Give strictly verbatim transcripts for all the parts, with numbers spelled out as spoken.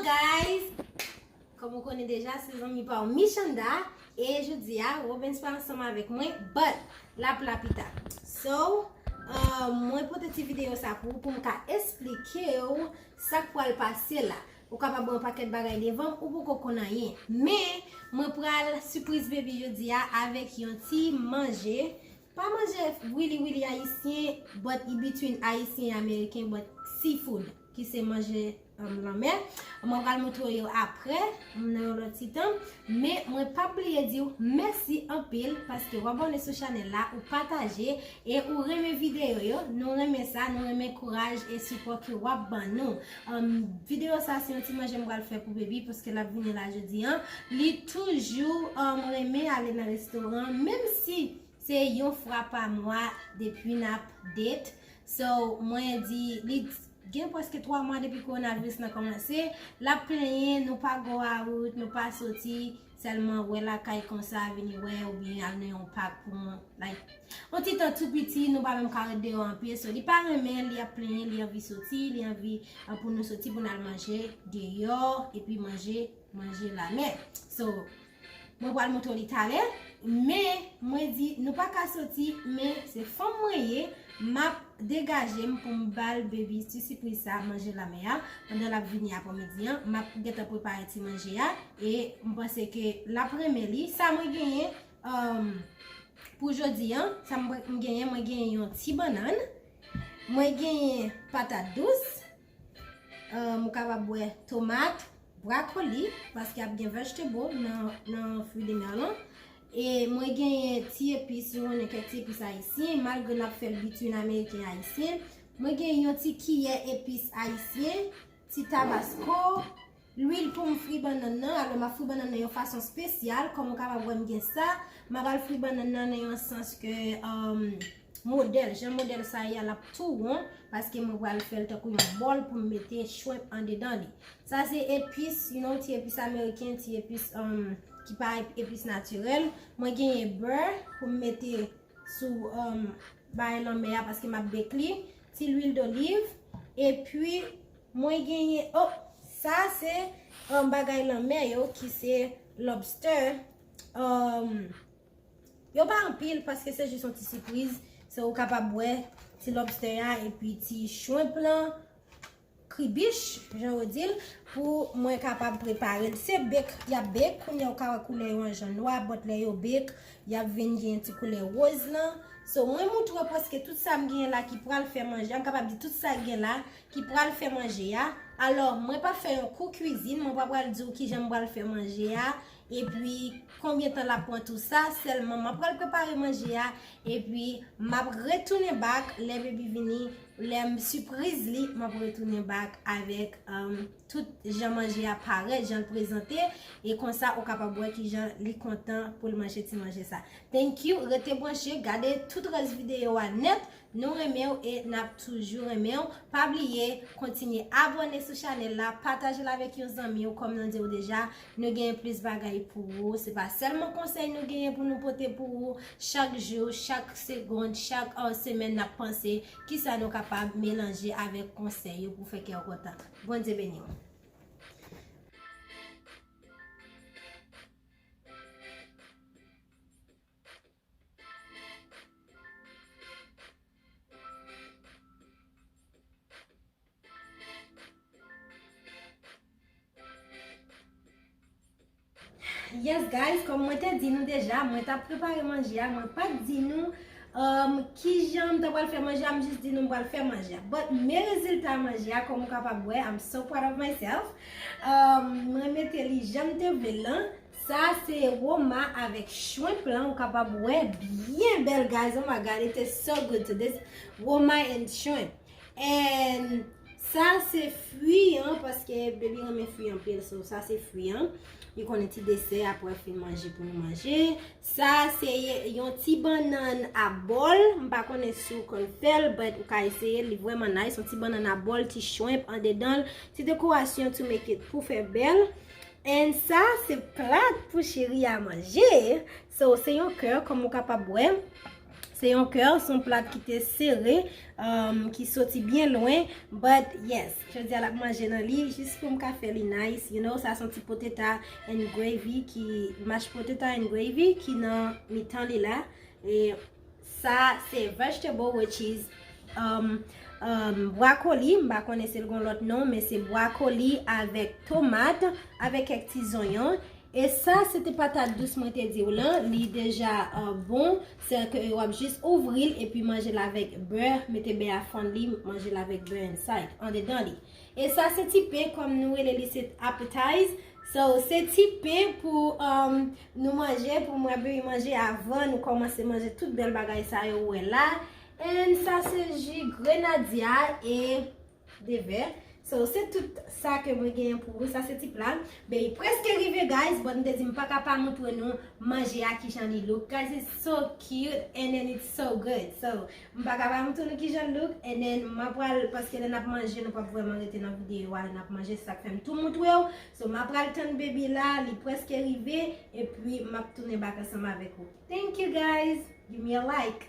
Guys, kòm ou konnen deja, se zanmi pa w Michanda. E jodi a, Robens pa ansanm avèk mwen, but l ap la pita. So, uh, mwen pote ti videyo sa pou ou, pou m ka esplike w sa k pral pase la. Ou kapab wè yon pakèt bagay devan m, ou poko konn anyen. Men, mwen pral sipriz baby jodi a avèk yon ti manje. Pa manje really, really ayisyen, but e between ayisyen e ameriken, but seafood, ki se manje, um, lanmè. Mwen pral montre w yo apre, nan yon lòt ti tan. Men, mwen p ap bliye di w mèsi anpil paske w abòne sou chanèl la, ou pataje, e ou renmen videyo yo. Nou renmen sa, nou renmen kouraj e sipò ke w ap ban nou. Um, videyo sa se yon ti manje m pral fè pou baby, paske l ap vini la jodi a. Li toujou, um, renmen ale nan restoran, menm si se yon fwa pa mwa depi n ap date. So, mwen di, li gen prèske twa mwa depi kowonaviris lan kòmanse. L ap plenyen, nou pa go out, nou pa soti, sèlman wè lakay konsa, vini wè, oubyen al nan yon pak pou yon, like, yon ti tan tou piti, nou pa menm ka ret deyò anpil. So, li pa renmen, li ap plenyen, li anvi soti, li anvi, uh, pou nou soti, pou n al manje deyò, epi manje, manje lanmè. So, mwen pral montre w li talè, men mwen di, nou pa ka soti, men se fanm mwen ye, m ap degaje m pou m ba l baby ti sipriz sa, manje lanmè a, pandan l ap vini aprèmidi a, m ap gentan prepare ti manje a, e m panse ke l ap renmen li. Sa mwen genyen, um, pou jodi a, sa m, m genyen, mwen genyen yon ti bannann, mwen genyen patat dous, um, ou kapab wè tomat, brakoli, paske ap gen vegetable nan, nan fruit de mer lan. E mwen genyen ti epis, nou konnen kèk ti epis ayisyen, malgre n ap fè l between ameriken ayisyen. Mwen genyen yon ti kiyè epis ayisyen, ti tabasko, lwil pou m fri bannann nan. Alò, m ap fri bannann nan yon fason espesyal. Kòm ou kapab wè m gen sa, m ap al fri bannann nan nan yon sans ke, um, modèl, jan modèl sa ye a, l ap tou won, paske mwen pral fè l tankou yon bòl pou m mete shrimp andedan li. Sa se epis, you know, ti epis ameriken, ti epis, um, ki pa ep-, epis natirèl. Mwen genyen bè pou m mete sou, um, bagay lanmè a paske m ap bake li, ti lwil doliv, epi mwen genyen, oh, sa se, um, bagay lanmè yo ki se lobster. Um, yo pa anpil paske se jis yon ti sipriz. So, ou kapab wè ti lobster a epi ti shrimp lan, kribich, jan yo di l, pou mwen kapab prepare l. Se bake y ap bake, kounye a ou ka wè koulè yo an jan nwa, but lè yo bake, y ap vin gen ti koulè woz lan. So, mwen montre w prèske tout sa m genyen la ki pral fè manje a. M kapab di tout sa k gen la ki pral fè manje a. Alò, mwen p ap fè yon kou kwizin, mwen pa pral di w kijan m pral fè manje a, epi konbyen tan l ap pran tou sa, sèlman m ap pral prepare manje a, epi m ap retounen back lè baby vini, lè m sipriz li, m ap retounen back avèk, um, tout jan manje a parèt, jan l prezante, e konsa ou kapab wè kijan li kontan pou l manje ti manje sa. Thank you, rete branche, gade tout rès videyo a nèt. Nou renmen w e n ap toujou renmen w. Pa bliye, kontinye abòne sou chanèl la, pataje l avèk yon zanmi w, kòm nou di w deja, nou genyen plis bagay pou ou. Se pa sèlman konsèy nou genyen pou nou pote pou ou. Chak jou, chak segonn, chak, uh, semèn, n ap panse kisa nou kapab melanje avèk konsèy yo pou fè kè w kontan. Bondye beni w. Yes, guys, kòm mwen te di nou deja, mwen t ap prepare manje a, mwen pa t di nou, um, kijan m ta pral fè manje a, m jis di nou m pral fè manje a. But, men rezilta manje a, kòm ou kapab wè, I'm so proud of myself. Um, mwen mete li jan m te vle l lan. Sa se woma avèk shrimp lan, ou kapab wè, byen bèl, guys. Oh my God, it is so good to this woma and shrimp. And sa se fwi an, paske baby renmen fwi anpil, so sa se fwi an. Li konnen ti desè, apre fin manje pou nou manje. Sa se yon ti bannann a bòl, m pa konnen si w konn fè l, but ou ka eseye l, li vrèman nice. Yon ti bannann a bòl, ti shrimp andedan l, ti dekorasyon to make it pou fè bèl. And sa se plat pou cheri a manje. So, se yon kè, kòm ou kapab wè. Se yon kè, se yon plat ki te sere, um, ki soti byen lwen. But yes, jodi a l ap manje nan li, jis pou m ka fè li nice, you know, sa se yon ti potato and gravy ki, mashed potato and gravy ki nan mitan li la. E sa se vegetable, which is, um, um, bwakoli, m pa konnen si l gon lòt non, men se bwakoli avèk tomat, avèk kèk ti zonyon. E sa, se te patat dous mwen te di w lan, li deja, uh, bon, se ke w ap jis ouvri l epi manje l avèk bè, mete bè a fann li, manje l avèk bè inside, andedan li. E sa, se ti pen, kòm nou rele li, se appetize. So, se ti pen pou, um, nou manje, pou mwen, baby manje avan nou kòmanse manje tout bèl bagay sa yo w wè la. And sa, se ji grenadya e de vè. So, se tout sa ke mwen genyen pou ou. Sa se ti pla. Baby prèske rive, guys, but m te di m pa ka pa montre nou manje a kijan li look. Guys, it's so cute and then it's so good. So, m pa ka pa montre nou kijan l look. And then, m ap pral, paske lè n ap manje, nou p ap vrèman rete nan videyo a, lè n ap manje, se sa k fè m tou montre w. So, m ap pral tann baby la, li prèske rive, epi m ap tounen back ansanm avèk ou. Thank you, guys. Give me a like.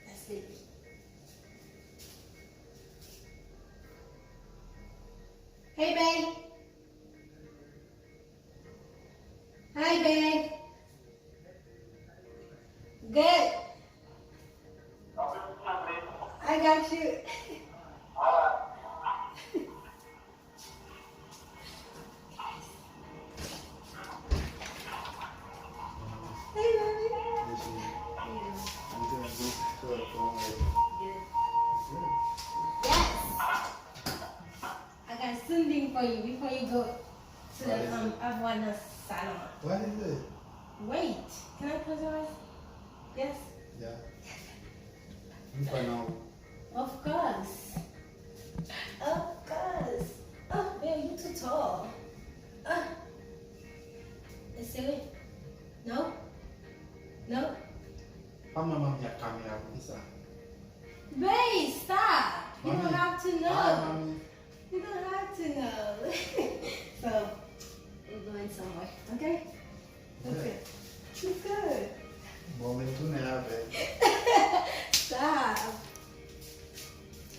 That's baby. Hey, babe. Hi, babe. Good. I got you. Hey, baby. How you doing? Good. Yes. I got something for you before you go to the, um, avoine salon. What is it? Wait, can I close your eyes? Yes. Yeah. I'm fine now. Of course. Of course. Oh, babe, you too tall. Ah. It's serious. No. No. Pa manman m ak kamera pou ki sa? Babe, stop. You don't have to know. You don't have to know. So, we're going somewhere, okay? Okay. It's good. Bon, men tounen avè. Stop.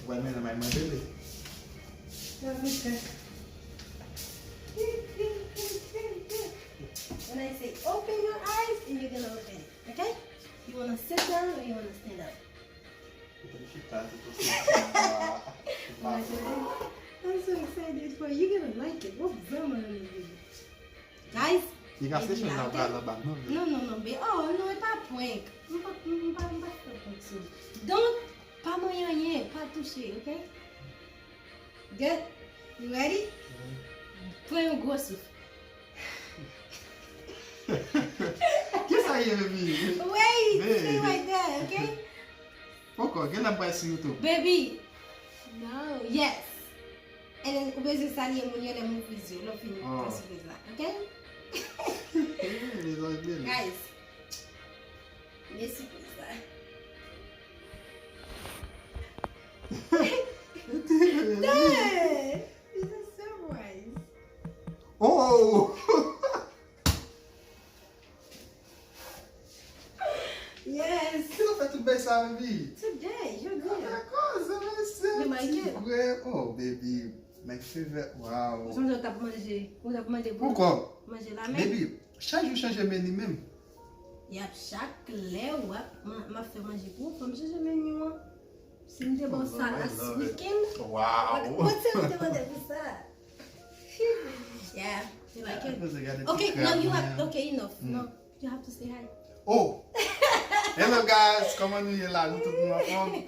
Wè, men nan may mwen bebe. Let me check. When I say open your eyes, and you're gonna open it, okay? You wanna sit down or you wanna stand up? I'm so excited for you. You're gonna like it. What's going on with you? Guys, li ka se chan la pral anba non. Non, non, non, be. Oh, non, e pa prank. M pa, m pa, m pa fè prank sou. Don't, pa manyen anyen, pa touche, okay? Good. You ready? Pran yon gwo souf. Kisa ye, baby? Wait, stay right there, okay? Poko, gen lè m pral sou YouTube. Baby. No, yes. And then, ou bezwen salye moun yo lè m ouvri zye w, lè w fini pran sipriz la, okay? Guys, men sipriz la. It's a surprise. Oh! Yes. Ki lè w fè tout bagay sa, baby? Today, jodi a. Dakò, se mesye. You like it? Ti vrè. Oh, baby. My favorite. Wow. Ou sonje w t ap manje, ou t ap manje pou manje la menm? Baby, chak jou chanje meni menm. Yap, chak lè w ap, m, m ap fè manje pou ou, fò m chanje meni an. Si m te ba w sa last weekend, what, what se ou te mande pou sa? Yeah, you like it? Okay, no, you have, okay, enough. No, you have to say hi. Oh! Hello guys, kòman nou ye la? Nou tout nou anfòm?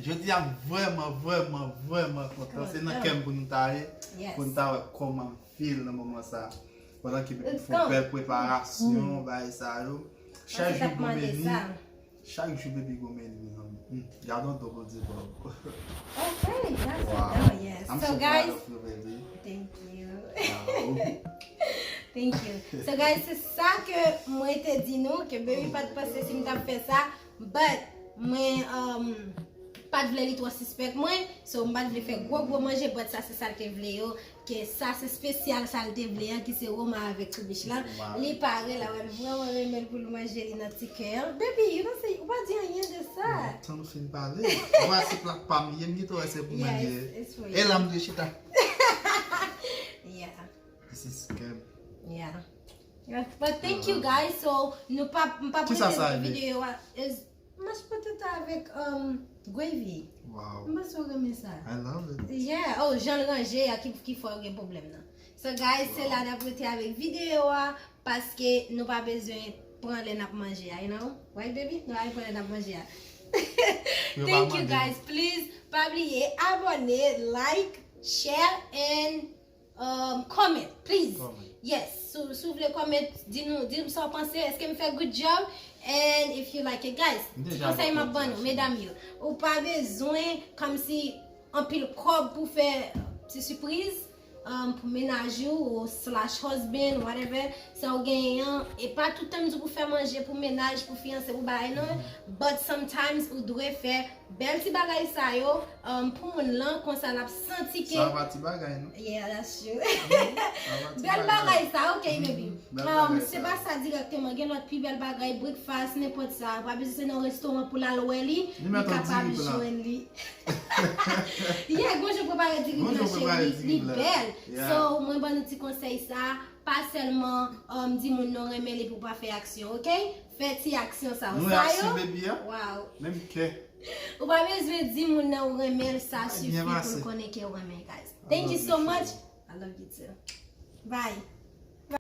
Jodi a m vrèman, vrèman, vrèman kontan. Se nan kè m pou nou ta ye, pou nou ta wè kòman m feel nan moman sa. Pandan ke baby fè bèl preparasyon, bagay sa yo. Chak jou gon meni. Chak jou baby gon meni, mezanmi. Hmm, gade yon don Bondye ba w. Okay, that's a, oh, yes. I'm so, so proud of you, baby. Thank you. Thank you. So guys, se sa ke mwen te di nou, ke baby pa t panse si m t ap fè sa, but mwen, um, pa t vle li twò sispèk mwen, so m pa t vle fè gwo gwo manje, but sa se sa l te vle yo, ke sa se spesyal sa l te vle an, ki se woman avèk kribich lan. Li pare, l ap vrèman renmen l pou l manje li nan ti kè an. Baby, you don't say, ou pa di anyen de sa. Tan nou fin pale. Vwasi plat pa m ye, m gentan wè se pou mwen li ye. E la m dwe chita. Yeah. This is good. Yeah. But thank you guys. So, nou pa, m pa prete videyo a. Mashed potato avèk um, gravy. Wow. M panse w renmen sa. I love it. Yeah. Oh, jan l ranje a ki, ki fè w gen pwoblèm nan. So guys, se la n ap rete avèk videyo a paske nou pa bezwen pran lè n ap manje a, you know? Right, baby? Nou pa pran lè n ap manje a. Thank you guys. Please, pa bliye abòne, like, share and um, comment, please. Yes, si w vle comment, di nou, di m sa w panse, èske m fè good job? And if you like it, guys, ti konsèy m ap ban nou, medam yo, ou pa bezwen kòmsi anpil kòb pou fè ti sipriz um, pou mennaj ou, ou slash husband, whatever, sa w genyen an, e pa tout tan m di pou fè manje pou mennaj, pou fiyanse, pou bagay non, but sometimes ou dwe fè bèl ti bagay sa yo um, pou moun lan, konsa l ap santi ke. Sa pa ti bagay non. Yeah, that's true. Bèl bagay sa, ok, baby. Um, se pa sa dirèkteman, gen lòt pi bèl bagay, breakfast, nenpòt sa. Pa bezwen se nan restoran pou l al wè li, li kapab jwenn li. Yeah, gon jan prepare diri blan cheri, li bèl. So, mwen ban nou ti konsèy sa, pa sèlman um, di moun nan renmen li pou pa fè aksyon, ok? Fè ti aksyon sa yo. Sa yo, wow. Menm kè. Ou pa bezwen di moun nan ou renmen l, sa sifi pou l konnen ke ou renmen, guys. Thank you so much. I love you too. Bye.